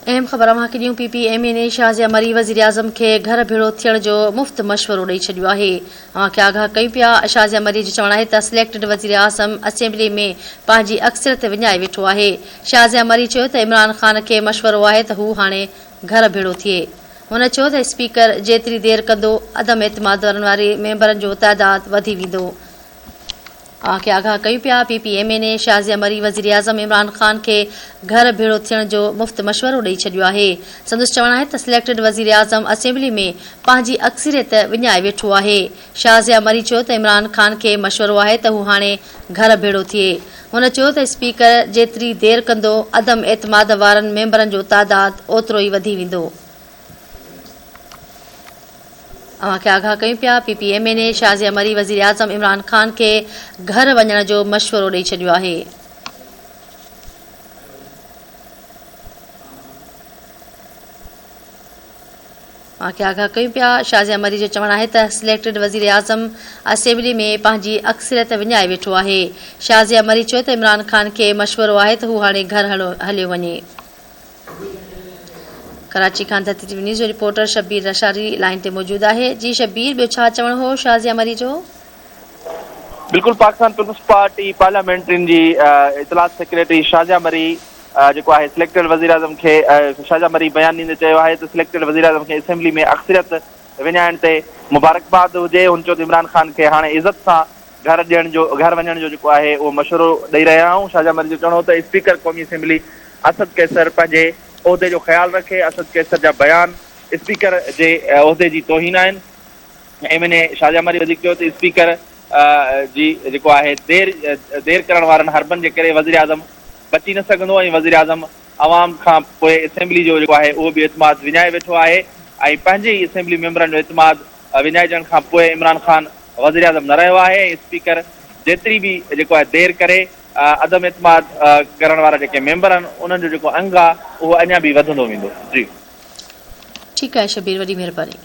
اهم خبر اوهان کي ڏيون P P M N A Shazia Marri وزيراعظم کي گهر ڀيڙو ٿيڻ جو مفت مشورو ڏئي ڇڏيو آهي اوهان کي آگاهه ڪيون پيا شازيه مري جو چوڻ آهي ته سليڪٽڊ وزيراعظم اسيمبلي ۾ پنهنجي اڪثريت وڃائي ويٺو آهي شازيه مري چيو ته عمران خان کي مشورو آهي ته هو هاڻي گهر ڀيڙو ٿئي هن چيو ته اسپيڪر جيتري دير ڪندو عدم اعتماد واري ميمبرن جو تعداد وڌي ويندو. اوهان کي آگاهه ڪيون پيا، P P M N A Shazia Marri وزيراعظم عمران خان کي گهر ڀيڙو ٿيڻ جو مفت مشورو ڏئي ڇڏيو آهي. سندس چوڻ آهي ته سليڪٽڊ وزيراعظم اسيمبلي ۾ پنهنجي اڪثريت وڃائي ويٺو آهي. شازيه مري چيو ته عمران خان کي مشورو آهي ته هو هاڻي گهر ڀيڙو ٿئي. هن چيو ته اسپيڪر جيتري دير ڪندو عدم اعتماد وارن ميمبرن جو تعداد اوترو ئي وڌي ويندو. اوهان کي آگاهه ڪيون پيا، P P M N A Shazia Marri وزيراعظم عمران خان کي گهر وڃڻ جو مشورو ڏئي ڇڏيو آهي. اوهان کي آگاهه ڪيون پيا، شازيه مري جو چوڻ آهي ته سليڪٽڊ وزيراعظم اسيمبلي ۾ پنهنجي اڪثريت وڃائي ويٺو آهي. شازيه مري چيو ته عمران خان کي مشورو آهي ته هو هاڻي گهر هليو وڃي. ڪراچي کان ڌرتي ٽي وي نيوز جو رپورٽر شبير لاشاري لائين تي موجود آهي جي شبير ٻيو ڇا چوڻ هو شازيه مري جو. بلڪل پاڪستان پيپلز پارٽي پارليامينٽرين جي اطلاعات سيڪريٽري شازيه مري جيڪو آهي سليڪٽيڊ وزيراعظم کي شازيه مري بيان ڏيندي چيو آهي ته سليڪٽيڊ وزيراعظم کي اسيمبلي ۾ اڪثريت وڃائڻ تي مبارڪباد هجي هن چيو ته عمران خان کي هاڻي عزت سان گهر ڏيڻ جو گهر وڃڻ جو جيڪو آهي اهو مشورو ڏئي رهيا آهيون. شازيه مري جو چوڻ هو ته اسپيڪر قومي اسيمبلي اسد قيصر پنهنجي عهدي جو خيال رکي، اسد قيصر جا بيان اسپيڪر جي عهدي جي توهين آهن. M N A Shazia Marri وڌيڪ چيو ته اسپيڪر جي جيڪو آهي دير دير ڪرڻ وارن حربن جي ڪري وزيراعظم بچي نه سگهندو ۽ وزيراعظم عوام کان پوء اسيمبلي جو جيڪو آهي اهو به اعتماد وڃائي ويٺو آهي ۽ پنهنجي ئي اسيمبلي ميمبرن جو اعتماد وڃائجڻ کان پوء عمران خان وزيراعظم نه رهيو آهي ۽ اسپيڪر جيتري به جيڪو آهي دير ڪري عدم اعتماد ڪرڻ وارا جيڪي ميمبر آهن انهن جو جيڪو انگ آهي اهو اڃا به وڌندو ويندو. جي. ٺيڪ آهي شبير وڏي مهرباني.